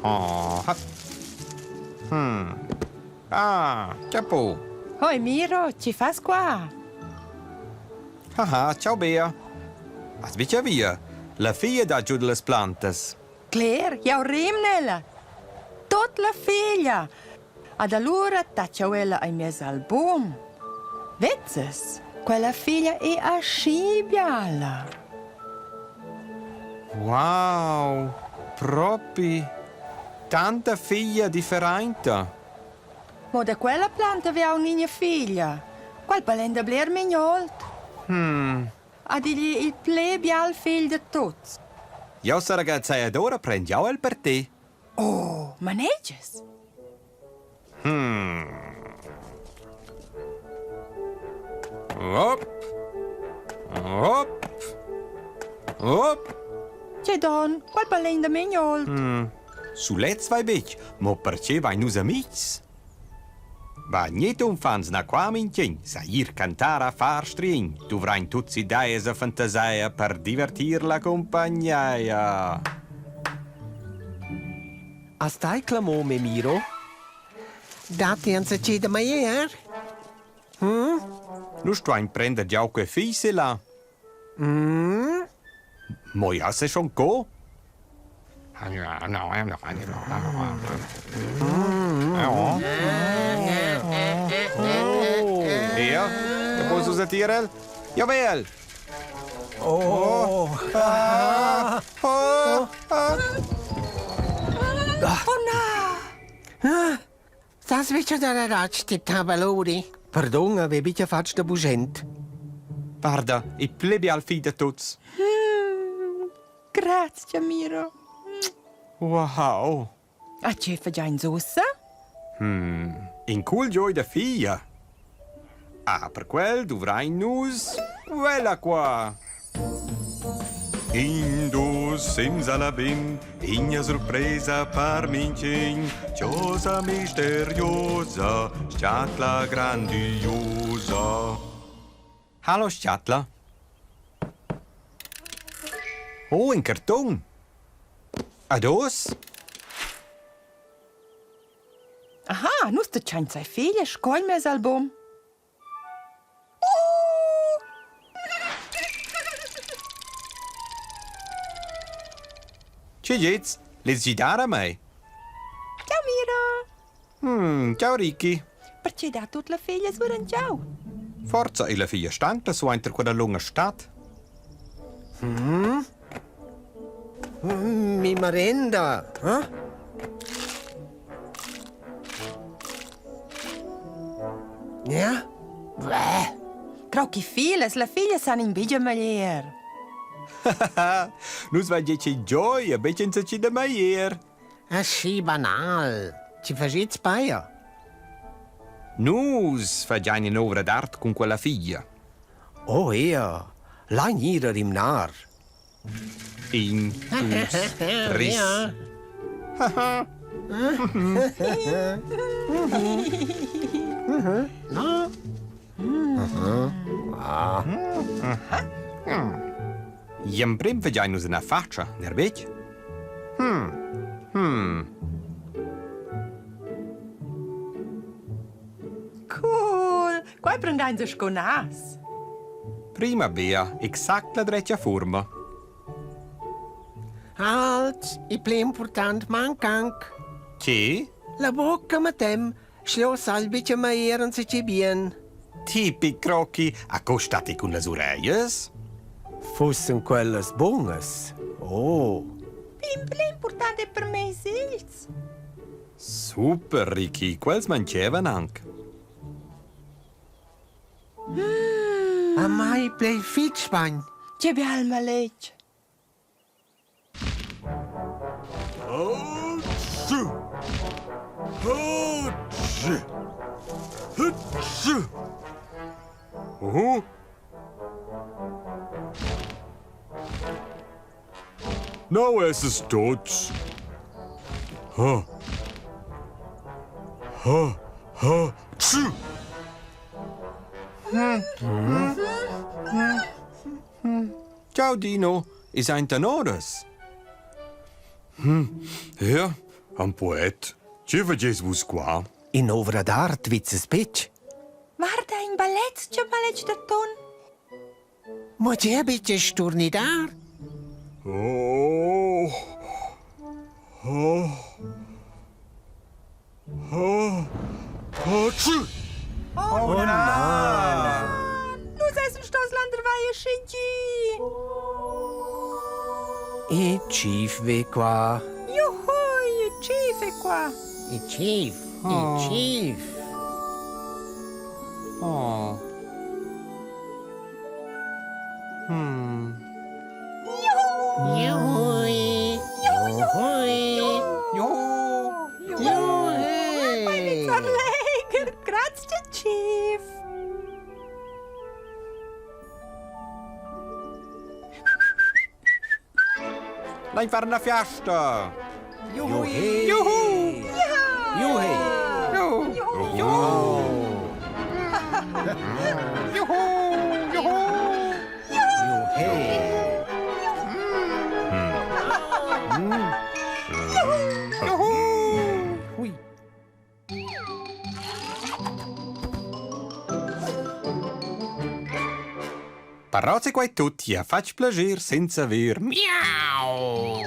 Oh, ha. Hmm. Ah, chapo. Hoi Miro, ci fas qua? Haha, ciao Bea. Has bicia via? La figlia dà giù las plantas. Cler, jau rimnella. Tot la figlia. Ad allura tatschau ella ei mes album. Vezzas, quella figlia è aschi biala. Wow, propi tanta figlia differenta. Mo da quella planta vi aunc ina figlia. Quel palenda bler mignolt. Hmm. Ad igl il ple bial figl da tuts. Jau sa ragazza ed ora prend jau el per te. Oh, manegias? Hmm. Hop. Hop. Hop. Tgei don, quel palein da mignolt. Mm. Sulets vai betg, mo perche vain nus amics? Va gnit unfants na qua minch'in, sa ir cantar a far striegn, duvrain tuts ideas e fantasia per divertir la cumpagneia. Has tai clamò me Miro? Datti enzatgi da meglier? Hm? Nus stuain prender giau que figl là. Mm? Mo ja se schon co? Ja, da posso sentir el? Ja wel! Oh! Ah, oh, ah. Oh na! Das wird da ratsch ti tabalori. Pardon, avevi già fatg da bugen. Guarda, il pli bial figl da tuts. Grazie, Miro. Wow! A che fagiains ussa? In cool gioi da figlia. Ah, per quel duvrain nus quella qua. In dus simsalabim, igna surpresa par minchin, chosa misteriosa, schatla grandiosa. Hallo schatla. Oh, in cartun. Ados? Aha, nus te tschain sai figlia sco il mes album. Tge gits? Lez gidar a mei? Ciao Miro! Hmm, ciao Ricky. Perche dat tut la feglia surengiau? Forza è la figlia stanca suenter quella lunga stad. Mm? Mi marenda, eh? Ja? Bäh. Crau che filas, la figlia san in bigia meglier. Nus vain già che gioia, betg insatgi da meglier. Aschi banal. Ci faschez paia? Nus fagiain ün'ouvra d'art cun quella figlia. Oh ea, lai gnir a rimnar. In, dus, tris. No? Gl'emprim fagiain nus üna fatscha, ner betg? Hmm. Hmm. Cool! Quai prendain sco nas. Prima Bea, exact la dretga furma. Halt, il pli important manca anc. Che? La bocca matem, sch'jeu salvi che mei eran schi bien. Tipic Crochi, a co stati cun las ureglias? Fussen quellas bunas? Oh! Il pli important è per meis ils. Super, Ricky, quels manchevan anc. A mai plai fitg bagn. Che bel maletg! Uhu. Nau esses tuts. Ha. Ha. Ha. Tschu. Ciao Dino, is ein tanoras? Hm, ja. Un poet? Che fageis vus qua? In'ovra d'art vizzas betg. Guarda, in ballet, che maletg da ton. Mo tge betg sturnidar? Oh. Oh. Oh. Oh, tschu! Oh, oh na! Nus essen stos landervei schi gi. E chief ve qua. Juhu, il chief è qua. Il chief, il chief. Oh. Hmm. Juhui. Juhui. Juhu. Juhui. Legger, grazie chief. Lein far una fiasta. Juhu. Juhu. Juhu. Juhu. Juhu. Juhu. Juhu. Juhu. Hui. Però se quai tut ti ha fatg plascher senza ver miau.